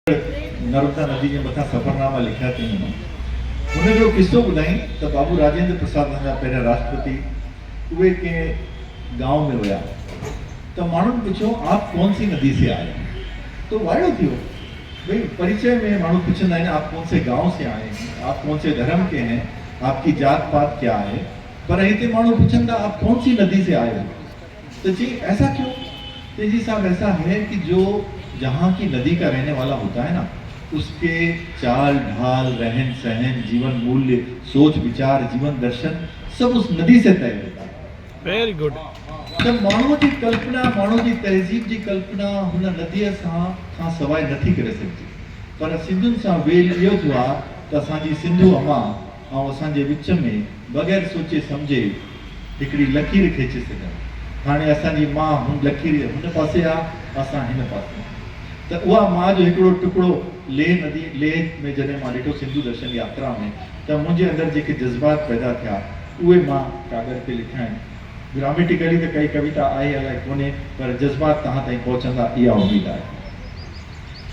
نرمدا ندي جي مٿان سفرناما لکيا اٿئين. هن جو قصو ٻڌائين ته بابو راجيندر پرساد اسان جا پهريان راشٽرپتي اهي ڪنهن گانء ۾ ويا ته ماڻهن پڇيو آپ ڪون سي ندي سي آئي هين ته وائڙو ٿي ويو ڀئي پريچئه ۾ ماڻهو پڇندا آهن آپ ڪون سي گانء سي آئي هين آپ ڪون سي ڌرم ڪي هين آپ ڪي جات پات ڪيا هي پر هتي ماڻهو پڇن ٿا آپ ڪون سي ندي سي آئي هو ته چيائين ايسا ڪيون؟ چيائين جي صاحب ايسا هي ڪي جو جهان ڪي ندي ڪا رهني والا هوتا هي نا اس ڪي چال ڍال رهن سهن جيون موليه سوچ ويچار جيون درشن سب اس ندي سي طئي هوتا هي. Very good. ته ماڻهوء جي ڪلپنا، ماڻهوء جي تهذيب جي ڪلپنا هن نديء سان کان سواء نٿي ڪري سگهجي. پر سنڌين سان ويل اهو ٿيو آ ته اسان جي سنڌو امان ۽ اسان جي وچ ۾ بغير سوچي سمجهي هڪڙي لڪير کيچي سگهن. هاڻي اسان جي ماء هن لڪير جي هن پاسي آ، اسان هن پاسي آهيون. ته اها ماء جو هڪڙو ٽڪڙو ليهه ندي، ليهه ۾ جڏهن مان ڏٺو سنڌو درشن ياترا ۾ ته منهنجي اندر جيڪي جذبات پيدا ٿيا، اهي مان ڪاڳر تي لکيا آهن. گراميٽيڪلي ته ڪائي ڪويتا آهي الائي ڪونهي، پر جذبات توهان تائين پهچندا اها اميد آهي.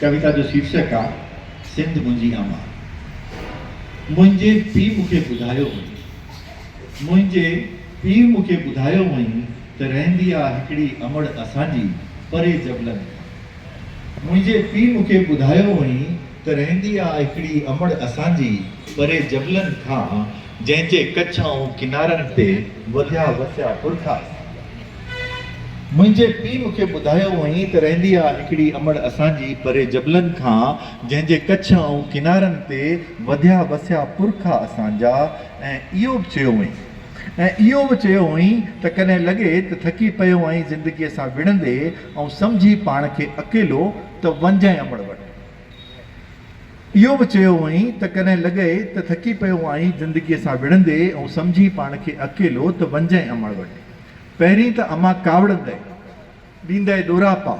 ڪويتا جو شيرشڪ آ، سنڌ منهنجي امان. منهنجي پيء مون کي ٻڌايو هئائين. منهنجي پيء مون کي ٻڌايو هئائين ته رهندي آ هڪڙي امڙ اسان جي پري جبلن کان. منهنجي پيء مون کي ٻڌايو هئائين ته رهندي آ هڪڙي امڙ اسان جي پري جبلن کان، جنهن جي ڪڇ ۽ ڪنارن تي وڌيا وسيا پرکا اسان جا. منهنجي پيء مون کي ٻڌايو هئائين ته رهندي آ هڪڙي امڙ اسان جي پري جبلن کان، جنهن جي ڪڇ ۽ ڪنارن تي وڌيا وسيا پرکا اسان جا ۽ اهو به چيو هئائين ۽ اهو به چيو هئائين ته ڪڏهن لڳي ته ٿڪي پيو آهين زندگيء سان وڙهندي ۽ سمجهي پاڻ کي اڪيلو ته وڃجانء امڙ وٽ. اهو به چيو هئائين ته ڪڏهن لڳئي ته ٿڪي پيو آهين زندگيء سان وڙهندي ۽ سمجهين پاڻ کي اڪيلو ته وڃجانء امڙ وٽ. پهرين ته امان ڪاوڙندئي، ڏيندئي ڏوراپا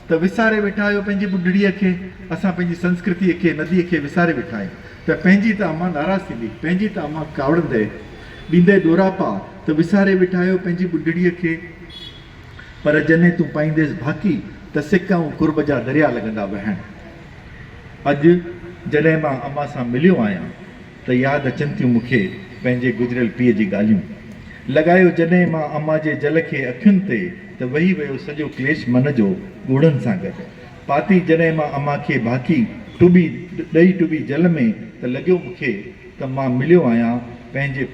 ته وساري ويٺا آهيو پنهنجي ٻڍڙيء کي، اسان پنهنجي سنسڪرتيء کي، نديء کي وساري ويٺا آهيون ته پنهنجي ته امان ناراض ٿيندي، پنهنجي ته امان ڪاوڙندئي، ڏيندئي ڏوراپا ته وساري ويٺا آهيو پنهنجي ٻڍڙيء کي. پر جڏهن تون پائينديس ڀاڪي ته سڪ ۽ قرب جا دريا لڳندا وهڻ. اڄ جڏهن مان امان سان مليو آهيان ته ياد اچن ٿيون مون کي پنهنجي گذريل پيء جي ڳالهيون. لڳايو جڏهن مان امان جي جل کي اکين تي ته وهي ويو سڄو ڪليش من جو ڳوڙهن سان گڏ. پاتي جڏهن مان امان کي ڀاڪي ٽٻي ڏئي ٽٻي جل ۾ ته لڳيو مون کي ته مان مليو آهيان پنهنجي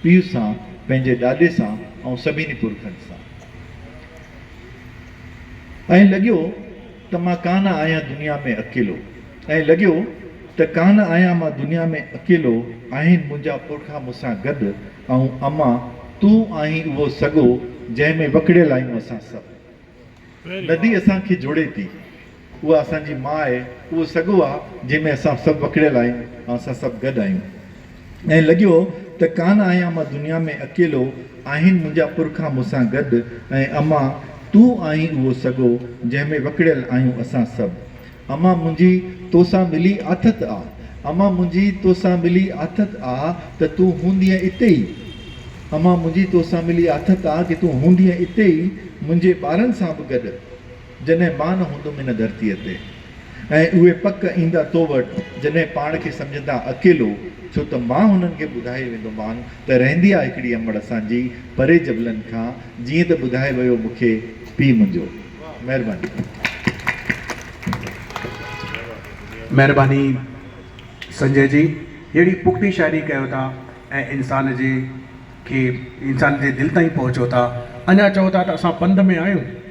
پيء سان، پنهنجي ڏاڏي سان ۽ سڀني پرکن سان. ائين لڳيو ته مان ڪانه آهيان دنيا ۾ اڪيلو. ائين لڳيو ته ڪانه آهيان مان دنيا ۾ اڪيلو، آهن منهنجا پرکا مون سان گڏ ۽ امان تون آهين اهو سڳو، جنهن ۾ وڪڙيل آهيون اسان سڀ. ندي اسان کي جوڙي ٿي. اها اسان جي ماء آهي، اهو سڳو آ، جنهن ۾ اسان سڀ وڪڙيل آهيون ۽ اسان سڀ گڏ آهيون. ائين لڳيو ته ڪانه آهيان مان دنيا ۾ اڪيلو، آهن منهنجا پرکا مون سان گڏ ۽ امان تون آهين اهو سڳو، جنهن ۾ وڪڙيل آهيون اسان سڀ. امان منهنجي توسان ملي آٿت آ. امان منهنجي توسان ملي آٿت آ ته تون هوندينء اتي ئي. امان منهنجي توسان ملي آٿت آ ڪي تون هوندينء اتي ئي منهنجي ٻارن سان به گڏ. جڏهن مان نه هوندم هن ڌرتيء تي. ۽ اهي پڪ ايندا تو وٽ جڏهن پاڻ کي سمجهندا اڪيلو ڇو ته مان هنن کي ٻڌائي ويندومان ته رهندي آ هڪڙي امڙ اسان جي پري جبلن کان جيئن ته ٻڌائي ويو مون کي پيء منهنجو. مهرباني. مهرباني سنجي جي جهڙي پختي شاعري ڪيو ٿا ۽ انسان جي کي انسان جي دل تائين پهچو ٿا اڃا چئو ٿا ته اسان پنڌ ۾ آهيون.